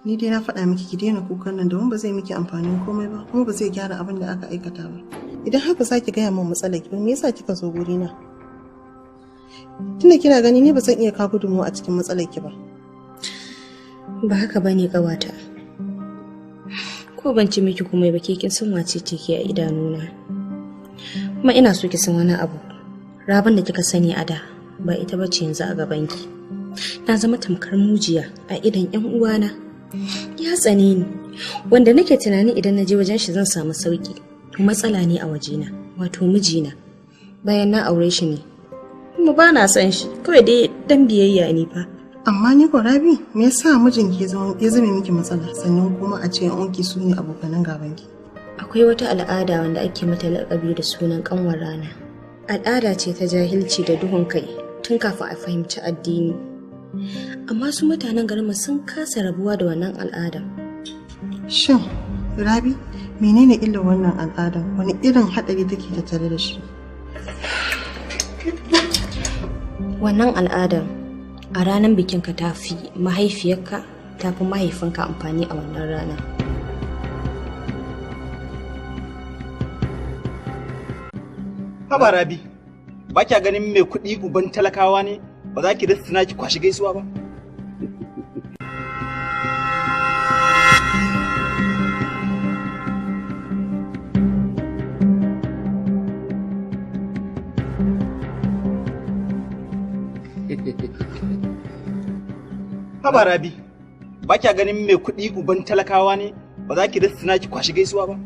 Ni dai na faɗa miki ki daina kukan nan domin ba zai miki amfanin komai ba, kuma ba zai gyara abin da aka aikata ba. Idan har ba za ki gaya min matsalar ki ba, me yasa kika zo guri na? Tunda kina gani ni ba zan iya kawo gudunmawa a cikin matsalar ki ba. Ba haka bane ƙawata. Ko ban ci miki komai ba, ke kin san wace ce ke a idanuna. Kuma ina so ki san wani abu. Rabon da kika sani a da ba ita bace yanzu a gaban ki. Na zama tamkar mujiya a idon ƴan uwana. Ya tsane ni, wanda nake tunanin idan na je wajen shi zan samu sauki. To matsala ne a wajena, wato mijina. Bayan na aure shi ne, kuma ba na son shi, kawai dai dan biyayya ne fa. Amma ni ko Rabi, me yasa mijinki ya zame miki matsala sannan kuma a ce yan uwanki su ne abokanan gabanki? Akwai wata al'ada wanda ake mata laƙabi da sunan ƙanwar rana. Al'ada ce ta jahilci da duhun kai tun kafin a fahimci addini. Amma su mutanen garinmu sun kasa rabuwa da wannan al'ada. Shin, Rabi, menene illar wannan al'ada? Wani irin haɗari take tattare da shi? Wannan al'adar a ranar bikinka ta fi mahaifiyarka ta fi mahaifinka amfani a wannan rana. Haba Rabi, ba kya ganin mai kuɗi uban talakawa ne? Ba za ki rissina ki kwashi gaisuwa ba? Haba Rabi, ba kya ganin mai kuɗi uban talakawa ne? Ba za ki rissina ki kwashi gaisuwa ba?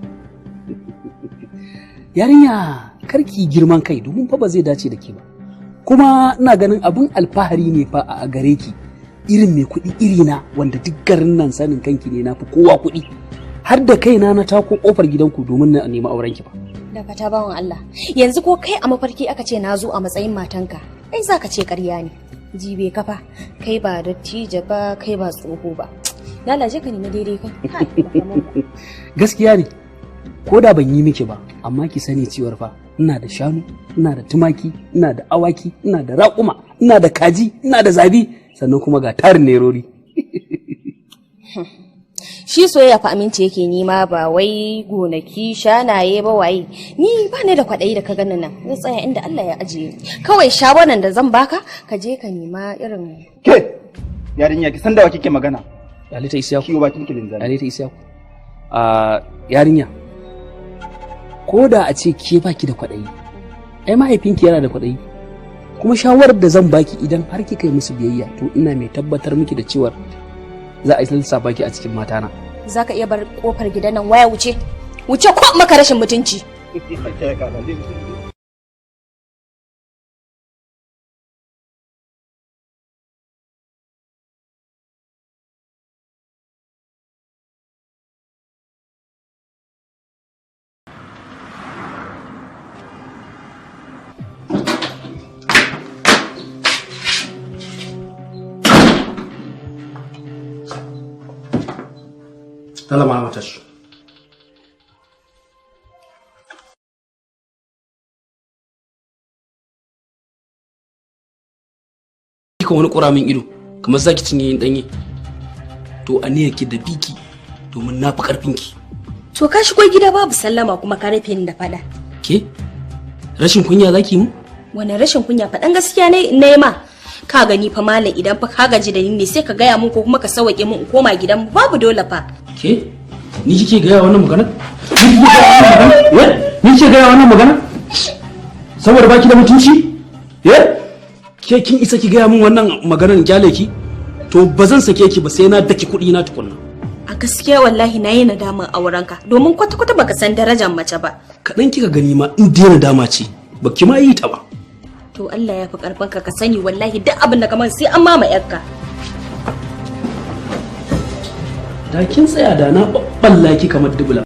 Yarinya, karki girman kai domin fa ba zai dace da ke ba. Kuma ina ganin abin alfahari ne fa a gare ki, irin mai kuɗi irina wanda duk garin nan sanin kanki ne na fi kowa kuɗi. Har da kaina na tako kofar gidanku domin na nemi auren ki ba. Dakata bawan Allah, yanzu ko kai a mafarki aka ce na zo a matsayin matanka, ai za ka ce ƙarya ne. Jibe kafa, kai ba dattijo ba, kai ba tsoho ba. Lalace ka nemi daidai kai. Gaskiya ne, ko da ban yi miki ba, amma ki sani cewar fa ina da shanu, ina da tumaki, ina da awaki, ina da raƙuma, ina da kaji, ina da zabi, sannan kuma ga tarin nerori. Shi soyayya fa aminci yake nima ba wai gonaki shanaye ba waye. Ni ba ni da kwaɗayi da ka gani nan. Zan tsaya inda Allah ya ajiye ni. Kawai shawaran da zan baka, ka je ka nema irin. Ke, yarinya ki san da wa kike magana. Alita Isiyaku. Kiwo bakin ki linzami. Alita Isiyaku. Yarinya, ko da a ce ke baki da kwaɗayi, ai mahaifinki yana da kwaɗayi. Kuma shawarar da zan baki idan har kika yi musu biyayya, to ina mai tabbatar miki da cewar za a yi lissafa ki a cikin matana. Za ka iya bar kofar gidan nan waya wuce. Wuce ko maka rashin mutunci. Allah malama tashi. Kika wani ƙura min ido kamar zaki cinye yin ɗanye. To aniyar ki da biki domin na fi ƙarfin ki. To ka shigo gida babu sallama kuma ka rufe ni da faɗa. Ke? Rashin kunya zaki mu? Wani rashin kunya faɗan gaskiya ne nema. Ka gani fa malam idan fa ka gaji da ni ne sai ka gaya mun ko kuma ka sauke mun in koma gidan babu dole fa. Ke? Ni kike gaya wannan magana? Ni kike gaya wannan magana? Saboda baki da mutunci? Eh? Ke kin isa ki gaya min wannan maganar kyale ki? To ba zan sake ki ba sai na daki kuɗi na tukunna. A gaskiya wallahi na yi nadamar aurenka domin kwata-kwata baka san darajar mace ba. Kaɗan kika gani ma in dai nadama ce baki ma yi ta ba. To Allah ya fi karfin ka ka sani wallahi duk abin da kamar sai an mama yarka. Da kin tsaya da na babballa ki kamar dubula.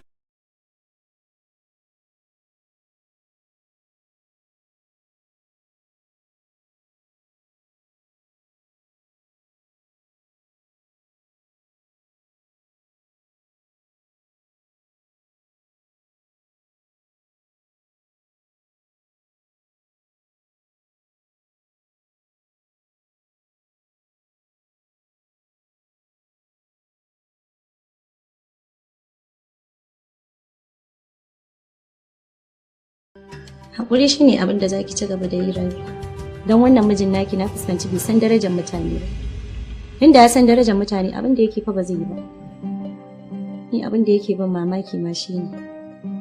Haƙuri shine abin da zaki ci gaba da yi, Rabi. Don wannan mijin naki na fuskanci bai san darajar mutane ba. Inda ya san darajar mutane, abin da yake fa ba zai yi ba. Ni abin da yake ban mamaki ma shine,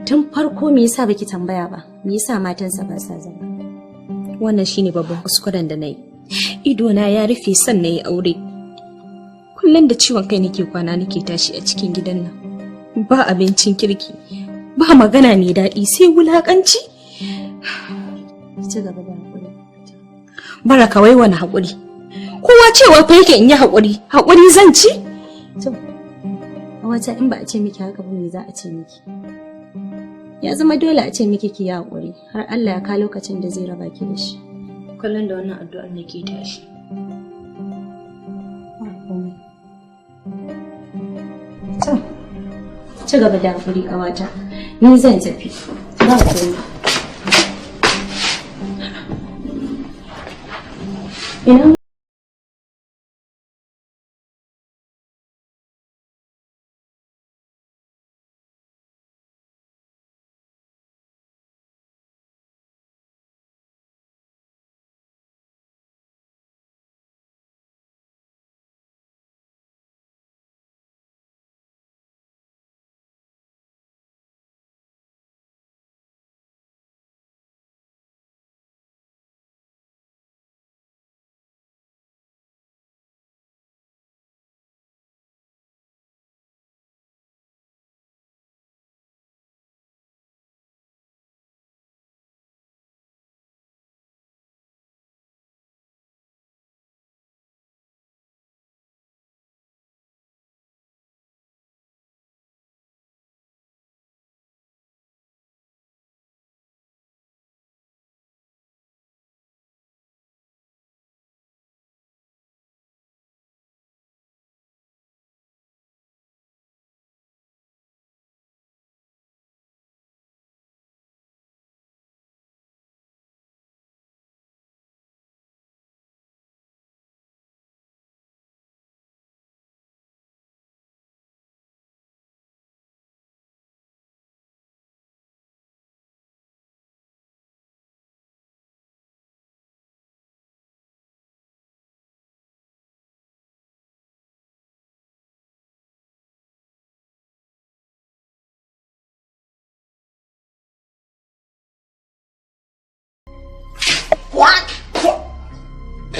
tun farko me yasa baki tambaya ba? Me yasa matansa ba sa zama? Wannan shine babban kuskuren da na yi. Idona ya rufe son na yi aure. Kullum da ciwon kai nake kwana nake tashi a cikin gidan nan. Ba abincin kirki, ba magana mai daɗi, sai wulaƙanci. Ki ci gaba da haƙuri. Baraka, wai wani haƙuri? Kowa cewa fa yake in yi haƙuri, haƙuri zan ci? To, wata in ba a ce miki haka ba, me za a ce miki? Ya zama dole a ce miki ki yi haƙuri har Allah ya kawo lokacin da zai raba ki da shi. Kullum da wannan addu'ar nake tashi. Ba komai. To, ci gaba da haƙuri, ƙawata. Ni zan tafi. Ba komai. Ina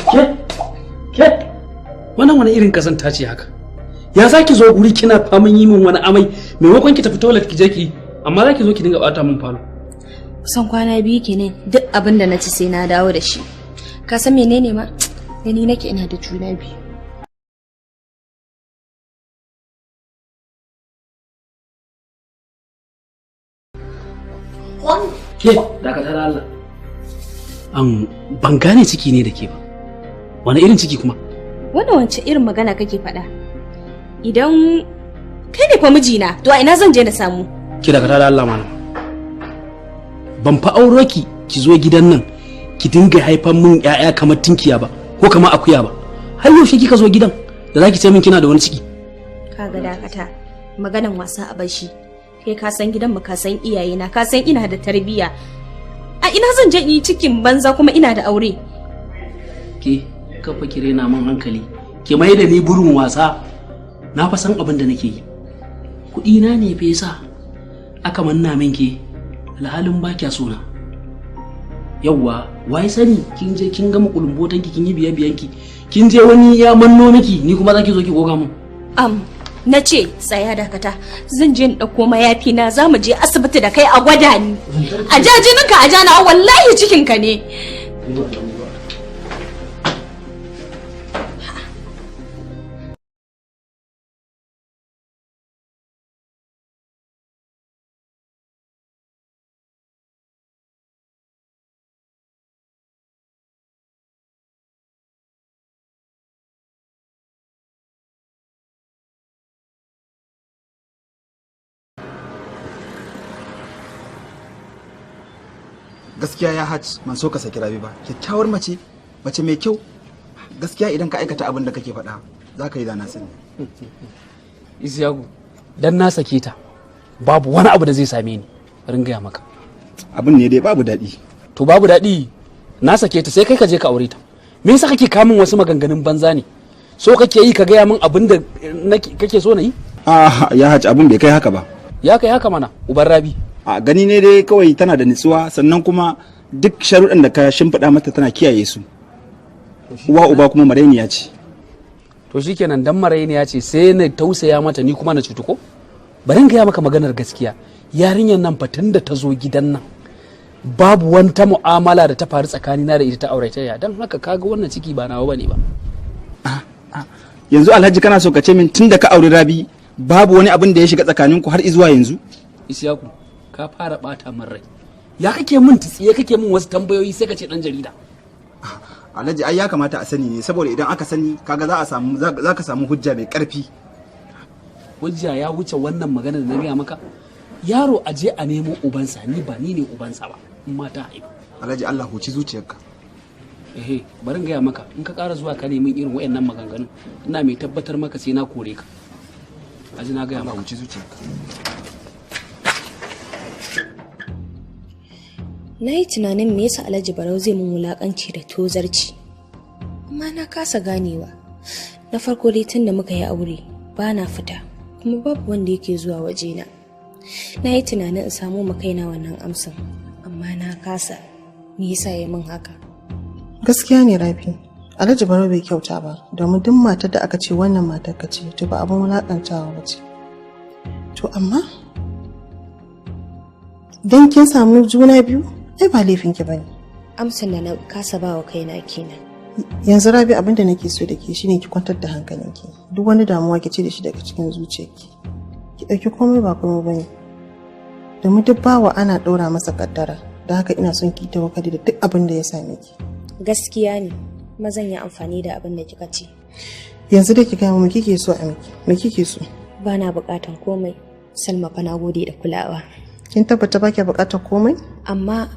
Ke? Ke? Wannan wani irin kazanta ce haka? Ya za ki zo guri kina faman yi min wani amai, maimakon ki tafi toilet ki je ki, amma za ki zo ki dinga bata min falo. Kusan kwana 2 kenan duk abin da na ci sai na dawo da shi. Ka san menene ma? Gani nake ina da juna biyu. Ke, dakata da Allah. Ban gane ciki ne da ke ba. Wani irin ciki kuma? Wannan wance irin magana kake faɗa? Idan kai ne fa mijina, to a ina zan je na samu? Ki dakata da Allah, malama. Ban fa auro ki ki zo gidan nan ki dinga haifan min ƴaƴa kamar tinkiya ba ko kamar akuya ba. Har yaushe kika zo gidan da zaki ce min kina da wani ciki? Kaga dakata, maganan wasa a bashi. Kai ka san gidan mu, ka san iyayena, ka san ina da tarbiyya. A ina zan je in yi cikin banza kuma ina da aure? Ke kafa ki rena min hankali. Ki mai da ni burin wasa. Na fa san abin da nake yi. Kuɗi na ne fa yasa aka manna min ke, alhalin ba kya sona. Yawwa, wai sani kin je kin gama kulumbotan ki, kin yi biye biyan ki. Kin je wani ya manno miki, ni kuma zaki zo ki goga min. Na ce tsaya, dakata, zan je in ɗauko mayafi na, za mu je asibiti da kai a gwada ni. A ja jininka, a ja na, wallahi cikinka ne. Gaskiya ya Hajj, ban so ka saki Rabi ba. Kyakkyawar mace, mace mai kyau. Gaskiya idan ka aikata abin da kake faɗa, za ka yi dana sani. Isiyaku, dan na sake ta babu wani abu da zai same ni, rin gaya maka. Abin ne dai babu daɗi. To babu daɗi, na sake ta, sai kai ka je ka aure ta. Me yasa kake kamun wasu maganganun banza ne? So kake yi ka gaya min abin da kake so na yi? Ah, ya haji, abin bai kai haka ba. Ya kai haka mana, uban Rabi. A gani ne dai kawai tana da nutsuwa, sannan kuma duk sharuɗan da ka shimfiɗa mata tana kiyaye su. Uwa uba kuma marainiya ce. To shikenan, dan marainiya ce sai na tausaya mata ni kuma na cutu ko? Bari in gaya maka maganar gaskiya, yarinyar nan fa tun da ta zo gidan nan babu wata mu'amala da ta faru tsakanina da ita ta auratayya, don haka kaga wannan ciki ba nawa bane ba. Yanzu Alhaji, kana so ka ce min tun da ka auri Rabi babu wani abin da ya shiga tsakaninku har izuwa yanzu? Isiyaku, ka fara bata min rai. Ya kake min tsiye, kake min wasu tambayoyi sai ka ce dan jarida. Alhaji, ai ya kamata a sani ne, saboda idan aka sani kaga za a samu, za ka samu hujja mai karfi. Hujja ya wuce wannan magana da na gaya maka. Yaro a je a nemo ubansa, ni ba ni ne ubansa ba in ma ta haifu. Alhaji, Allah huci zuciyarka. Ehe, bari in gaya maka, in ka ƙara zuwa ka nemi irin wayannan maganganun, ina mai tabbatar maka sai na kore ka. Aji na gaya Allah maka. huci zuciyarka. Na yi tunanin me yasa Alhaji Barau zai mun wulakanci da tozarci. Amma na kasa ganewa. Na farko dai, tun da muka yi aure ba na fita, kuma babu wanda yake zuwa wajena. Na yi tunanin in samo ma kaina wannan amsan, amma na kasa. Me yasa ya min haka? Gaskiya ne Rabi, Alhaji Barau bai kyauta ba, domin duk matar da aka ce wannan matar ka ce, to ba abin wulakantawa ba ce. To amma dan kin samu juna biyu, ai ba laifin ki bane. Amsan da na kasa ba wa kaina kenan. Yanzu Rabi, abin da nake so da ke shine ki kwantar da hankalinki. Duk wani damuwa ki cire shi daga cikin zuciyarki. Ki ɗauki komai ba komai bane. Domin duk bawa ana ɗora masa kaddara, don haka ina son ki tawakkali da duk abin da ya same ki. Gaskiya ne, kuma zan yi amfani da abin da kika ce. Yanzu dai ki gaya min me kike so a miki, me kike so? Ba na buƙatan komai. Salma fa, na gode da kulawa. Kin tabbata ba ki buƙatar komai? Amma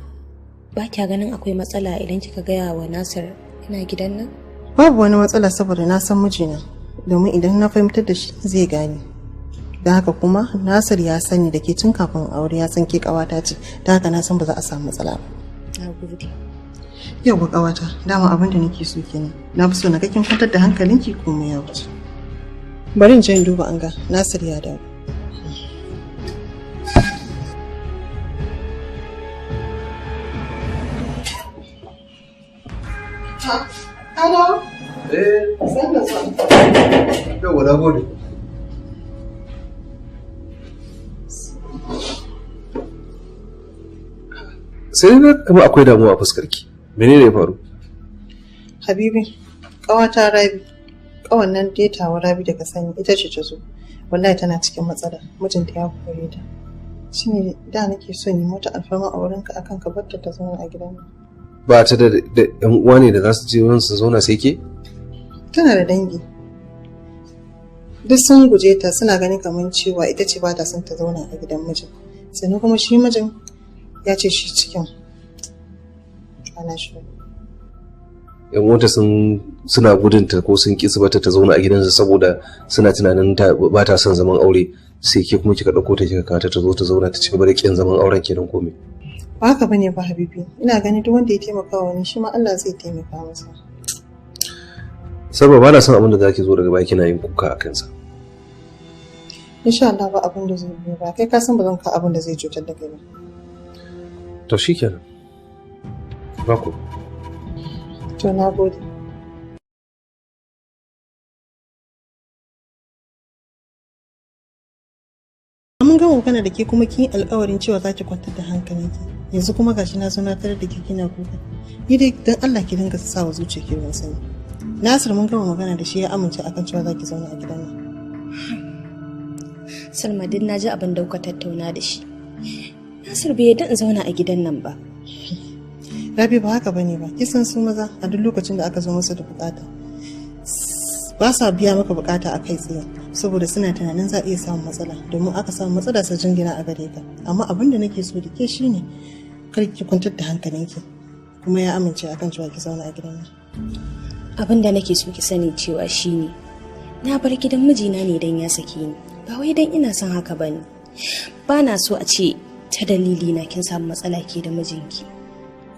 ba kya ganin akwai matsala idan kika gaya wa Nasir ina gidan nan? Babu wani matsala, saboda na san mijina, domin idan na fahimtar da shi zai gane. Don haka kuma Nasir ya sani da ke tun kafin aure, ya san ke kawata ce, don haka na san ba za a samu matsala ba. Na gode. Yau kawata, dama abin da nake so kenan. Na fi so na ga kin kwantar da hankalinki, komai ya wuce. Bari in je in duba an ga Nasir ya dawo. Hello. Eh, San da zuwa. yauwa, na gode. Sai na kama akwai damuwa a fuskarki. Menene ya faru? Habibi, ƙawata Rabi, ƙawan nan dai tawa Rabi daga sani, ita ce ta zo. Wallahi tana cikin matsala, mijinta ya kore ta. Shine da nake son yi mata alfarma a wurinka akan ka barta ta zauna a gidan nan. Ba ta da ƴan uwa ne da za su je wurin su zauna sai ke? Tana da dangi. Duk sun guje ta, suna ganin kamar cewa ita ce ba ta son ta zauna a gidan mijin. Sannan kuma shi mijin ya ce shi cikin ana shi. Ƴan uwanta suna gudun ta ko sun ki su bata ta zauna a gidansu saboda suna tunanin ta ba ta son zaman aure, sai ke kuma kika ɗauko ta kika kawo ta, ta zo ta zauna ta ci gaba da ƙin zaman auren kenan ko me? Ba haka bane ba Habibi, ina ganin duk wanda ya taimaka wa wani, shi ma Allah zai taimaka masa. Saboda ba na son abin da zaki zo daga baya kina yin kuka a kansa. Insha Allah ba abin da zai biyo ba, kai ka san ba zan ka abin da zai cutar da kai ba. To shikenan. Ba ku. To na gode. Mun gama magana da ke kuma kin yi alkawarin cewa za ki kwantar da hankalinki. Yanzu kuma gashi na zo na tarar da ke kina kuka. Ni dai dan Allah ki dinga sa wa zuciyarki ruwan sanyi. Nasir mun gama magana da shi, ya amince akan cewa za ki zauna a gidan nan. Salma, duk na ji abin da kuka tattauna da shi. Nasir bai yarda in zauna a gidan nan ba. Rabi, ba haka bane ba. Kisan su maza a duk lokacin da aka zo musu da bukata, ba sa biya maka bukata a kai tsaye, saboda suna tunanin za a iya samun matsala, domin aka samu matsala su jingina a gare ka. Amma abin da nake so da ke shine kar ki kwantar da hankalinki, kuma ya amince akan cewa ki zauna a gidan nan. Abin da nake so ki sani cewa shine na bar gidan mijina ne dan ya sake ni. Ba wai dan ina son haka bane. Ba na so a ce ta dalili na kin samu matsala ke da mijinki.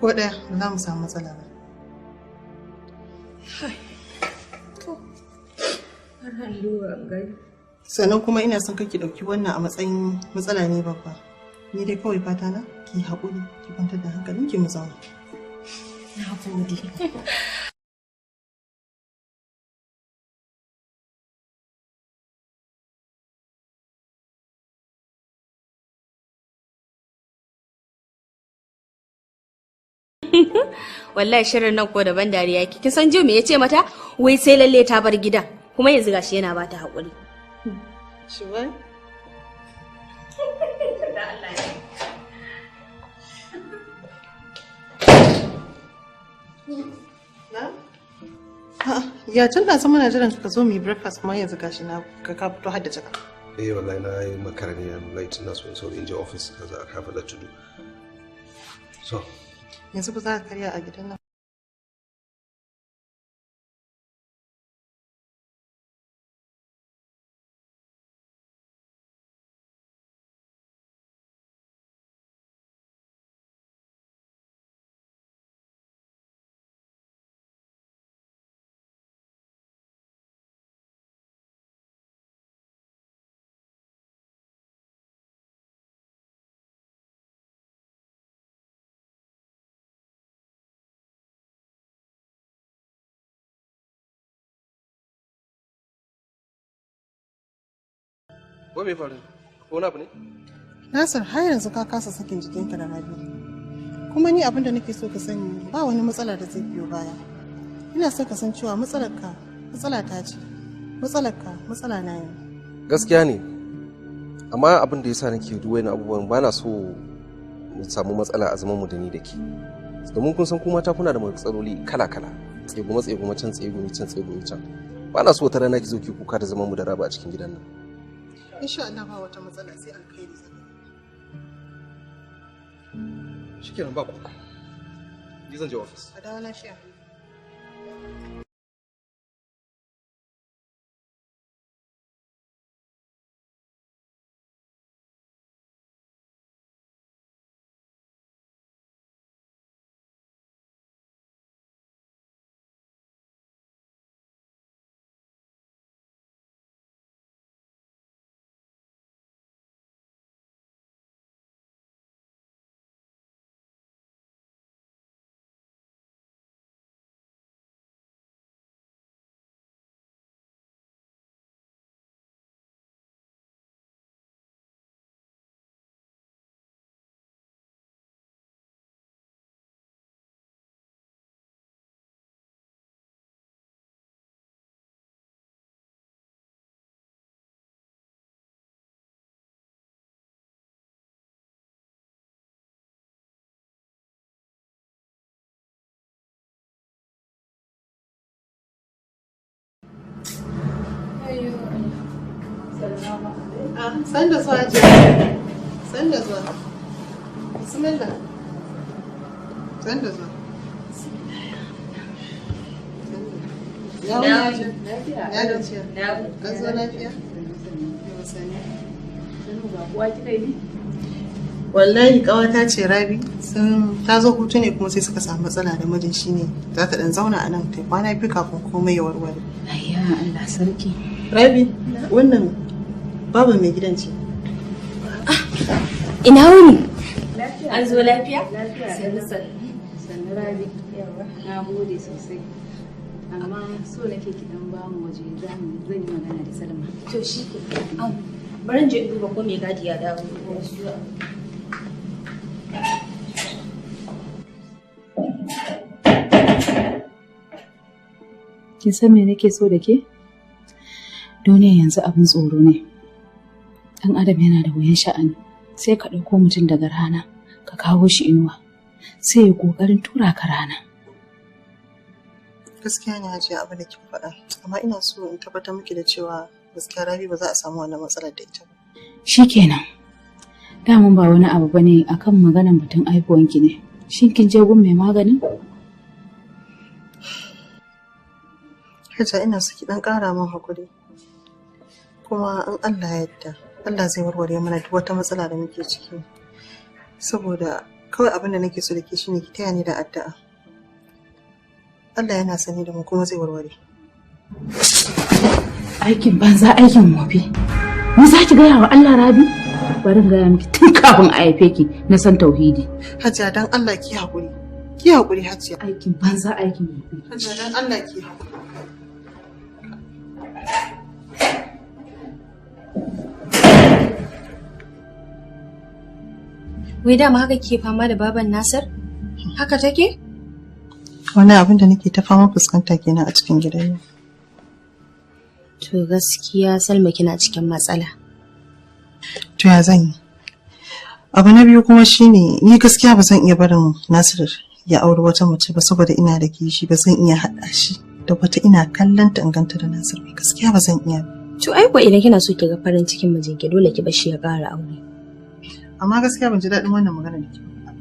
Ko ɗaya ba za mu samu matsala ba. Sannan kuma ina son kake ɗauki wannan a matsayin matsala ne babba. Ni dai kawai fata na ki haƙuri, ki kwantar da hankalinki mu zauna. Na gode. Wallahi shirin nan ko daban dariya ki. Kin san jiya me yace mata? Wai sai lalle ta bar gidan. Kuma yanzu gashi yana bata haƙuri. Shi ba? Na? Ya tun da muna jiran ka zo mu yi breakfast kuma yanzu gashi na ka fito har da jaka. Eh wallahi na yi makara ne, I'm late, na so in sauri in je office kaza I have a lot to do. So yanzu ba za ka karya a gidan nan. Ko me faru? Ko wani abu ne? Nasir, har yanzu ka kasa sakin jikinka da Rabi. Kuma ni abin da nake so ka sani ba wani matsala da zai biyo baya. Ina son ka san cewa matsalarka matsala ta ce. Matsalarka matsala na ne. Gaskiya ne. Amma abin da yasa nake duk wani abubuwan ba na so mu samu matsala a zaman mu da ni da ke. Domin kun san ku mata kuna da matsaloli kala-kala. Tsegume tsegume can tsegumi can tsegumi can. Ba na so wata rana ki zo ki kuka da zaman mu da Rabi a cikin gidan nan. Insha Allah ba wata matsala sai alkhairi zaka. Shikenan ba ku. Ni zan je office. A dawo lafiya. Sanda zuwa ce. Sanda zuwa. Bismillah. Sanda zuwa. Ya wani ya gajiya. An zo lafiya? Wallahi kawata ce Rabi, sun ta zo hutu ne kuma sai suka samu matsala da mijin shi ne za ta dan zauna a nan ta kwana biyu kafin komai ya warware. Ayya Allah sarki. Rabi, wannan babu mai gidan ce. Ina wuni? Lafiya. An zo lafiya? Lafiya. Sannu sannu. Sannu Rabi. Na gode sosai. Amma so nake ki dan bamu waje zan yi magana da Salma. To shi ke. Bari in je in duba ko mai gadi ya dawo. Kin san me nake so da ke? Duniya yanzu abin tsoro ne. Ɗan adam yana da wuyan sha'ani. Sai ka ɗauko mutum daga rana ka kawo shi inuwa. Sai ya ƙoƙarin tura ka rana. Gaskiya ne Hajiya abin da kika faɗa, amma ina so in tabbatar miki da cewa gaskiya Rabi ba za a samu wannan matsalar da ita ba. Shikenan. Daman ba wani abu bane akan maganan batun aihuwanki ne. Shin kin je gun mai maganin? Hajiya ina so ki ɗan ƙara min haƙuri. Kuma in Allah ya yarda, Allah zai warware mana duk wata matsala da muke ciki. Saboda Kawai abin da nake so da ke shine ki taya ni da addu'a. Allah yana sani da mu kuma zai warware. Aikin banza aikin wofi. Ni za ki gaya wa Allah Rabi? Bari in gaya miki tun kafin a haife ki na san tauhidi. Hajiya dan Allah ki haƙuri. Ki haƙuri Hajiya. Aikin banza aikin wofi. Hajiya dan Allah ki haƙuri. Wai dama haka ke fama da baban Nasir? Haka take? Wani abin da nake ta fama fuskanta kenan a cikin gidan nan. To gaskiya Salma kina cikin matsala. To ya zan yi? Abu na biyu kuma shine ni gaskiya ba zan iya barin Nasir ya auri wata mace ba saboda ina da kishi, ba zan iya haɗa shi da wata ina kallon ta in ganta da Nasir ba, gaskiya ba zan iya ba. To ai kuwa idan kina so ki ga farin cikin mijinki dole ki bar shi ya ƙara aure. Amma gaskiya ban ji daɗin wannan magana da kika faɗa ba.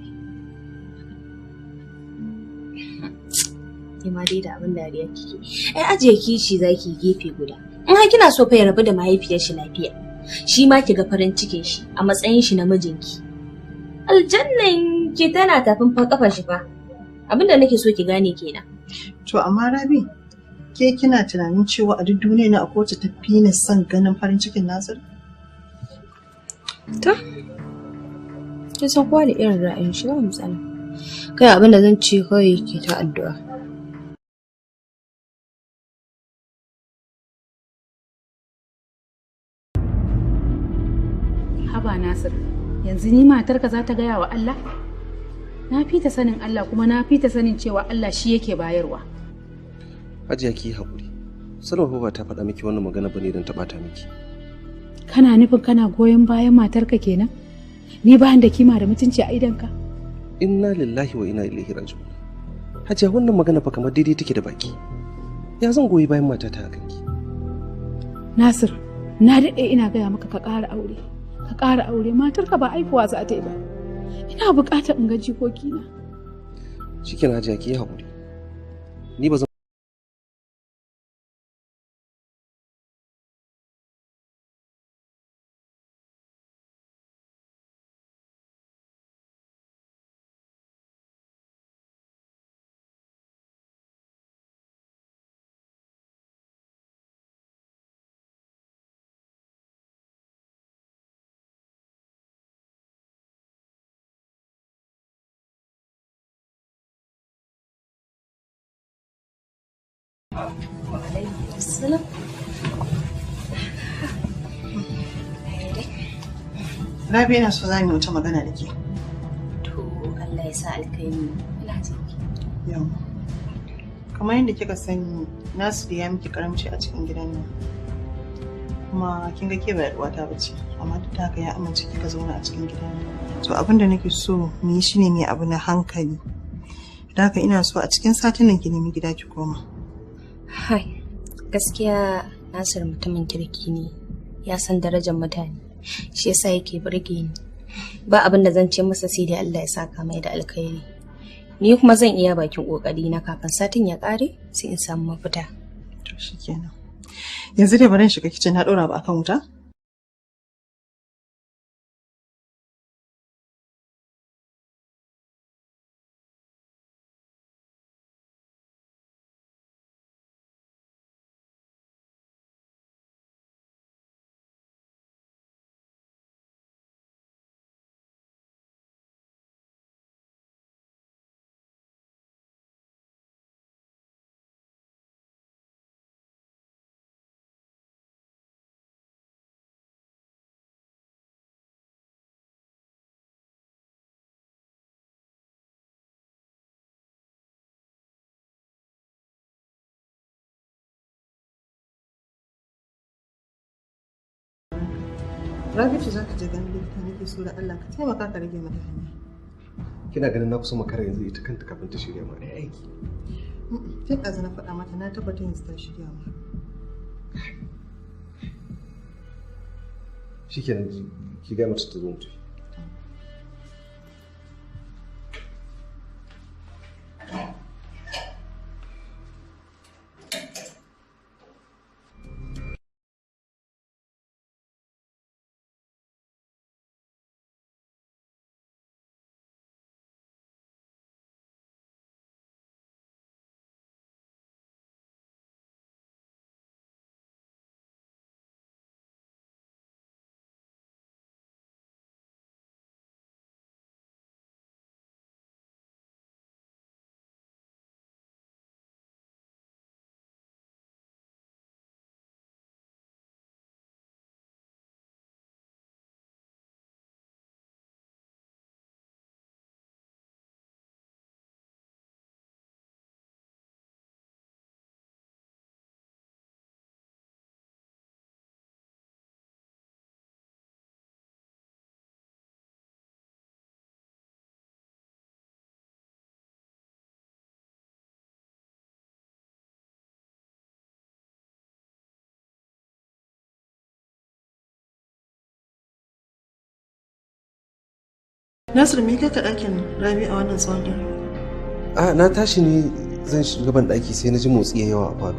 Ke ma dai da abin dariya kike. Ai ajiye kishi zaki gefe guda. In har kina so fa ya rabu da mahaifiyar shi lafiya, shi ma ki ga farin cikin shi a matsayin shi na mijinki. Aljannan ki tana tafin fa kafar shi fa. Abin da nake so ki gane kenan. To amma Rabi, ke kina tunanin cewa a duk duniya na akwai wacce ta fi ni son ganin farin cikin Nasir? To, kin san kowa da irin ra'ayin shi ba matsala. Kai abin da zan ce kawai ke ta addu'a. Haba Nasir, yanzu ni matarka za ta gaya wa Allah? Na fi ta sanin Allah kuma na fi ta sanin cewa Allah shi yake bayarwa. Hajiya ki yi haƙuri. Salma fa ba ta faɗa miki wannan magana bane don ta ɓata miki. Kana nufin kana goyon bayan matarka kenan? Ni ba da kima da mutunci a idonka? Inna lillahi wa inna ilaihi raji'un. Hajiya wannan magana fa kamar daidai take da baki. Ya zan goyi bayan matata a kanki? Nasir, na daɗe ina gaya maka ka ƙara aure. Ka ƙara aure matarka ba aifuwa za ta yi ba. Ina buƙatar in ga jikokina. Shikenan Hajiya ki yi haƙuri. Ni ba zan Salam. Rabi ina so za mu yi wata magana da ke. To Allah ya sa alkhairi. Ina jin ki. Yau. Kamar yadda kika sani Nasir ya miki karamci a cikin gidan nan. Kuma kin ga ke ba yar uwata bace, amma duk da haka ya amince kika zauna a cikin gidan nan. To abin da nake so mu yi shine mu yi abu na hankali. Da haka ina so a cikin satin nan ki nemi gida ki koma. Hai, gaskiya Nasir mutumin kirki ne, ya san darajar mutane, shi yasa yake burge ni. Ba abin da zan ce masa sai dai Allah ya saka mai da alkhairi. Ni kuma zan iya bakin kokari na kafin satin ya kare sai in samu mafita. To shikenan. Yanzu dai bari in shiga kicin na ɗora ba akan wuta. Rabi'u za ka je ganin likita nake so da Allah ka taimaka ka rage mata hanya. Kina ganin na kusa makara yanzu ita kanta kafin ta shirya ma ai aiki. Tun ɗazu na faɗa mata na tabbata yanzu ta shirya ma. Shikenan ki gaya mata ta zo mu tafi. Nasir, me kai ka ɗakin Rabi a wannan tsawon dare? A na tashi ne zan shiga ban ɗaki sai na ji motsi ya yawa a falo.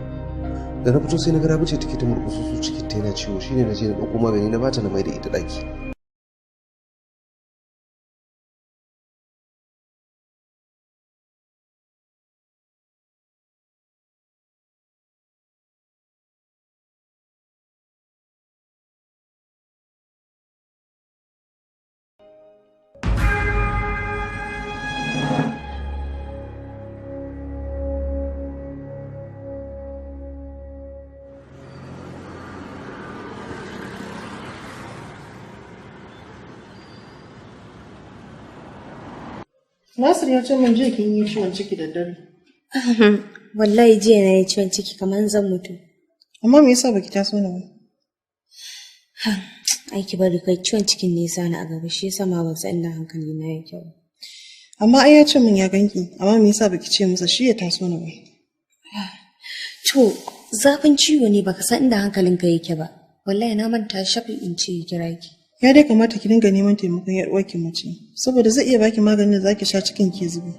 Da na fito sai na ga Rabi ce take ta murƙusu cikin ta yana ciwo, shine na je na ɗauko magani na bata na mai da ita ɗaki. Nasir ya ce min jiya kin yi ciwon ciki da dare. Wallahi jiya na yi ciwon ciki kamar zan mutu. Amma me yasa baki taso ni ba? Ai ki bari kai, ciwon cikin ne yasa ni a gaba, shi yasa ma ban san inda hankali na yake ba. Amma ai ya ce min ya ganki, amma me yasa baki ce masa shi ya taso ni ba? To, zafin ciwo ne baka san inda hankalinka yake ba. Wallahi na manta shafi in ce ya kira ki. Ya dai kamata ki dinga neman taimakon yar uwarki mace, saboda zai iya baki maganin da zaki sha cikin ki zube.